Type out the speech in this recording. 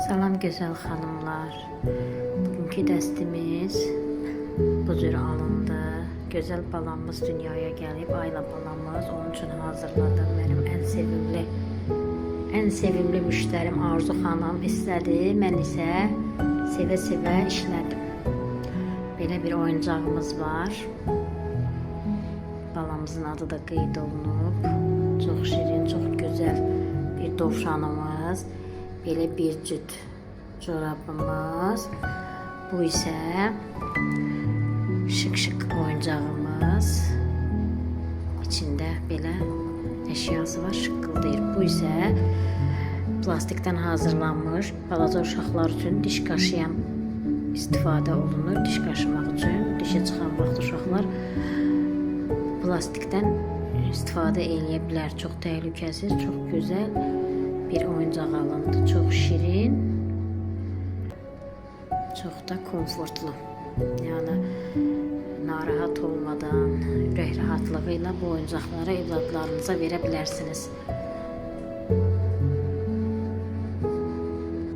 Salam gözəl xanımlar. Bugünkü dəstimiz bu cür alındı. Gözəl balamız dünyaya gəlib, Ayla balamız. Onun üçün hazırladım. Mənim ən sevimli müştərim Arzu xanım istədi. Mən isə sevə-sevə işlədim. Belə bir oyuncağımız var. Balamızın adı da qeyd olunub. Çox şirin, çox gözəl bir dovşanımız. Belə bir cüt corabımız. Bu isə şık-şık oyuncağımız. İçində belə əşyası var, şıqqıldayır. Bu isə plastikdən hazırlanmış balaca uşaqlar üçün diş qaşıyan istifadə olunur. Diş qaşımaq üçün dişi çıxan vaxt uşaqlar plastikdən istifadə eləyə bilər. Çox təhlükəsiz, çox gözəl bir oyuncaq alındı. Çox şirin, çox da komfortlu. Yəni narahat olmadan, ürək rahatlığı ilə bu oyuncaqları evladlarınıza verə bilərsiniz.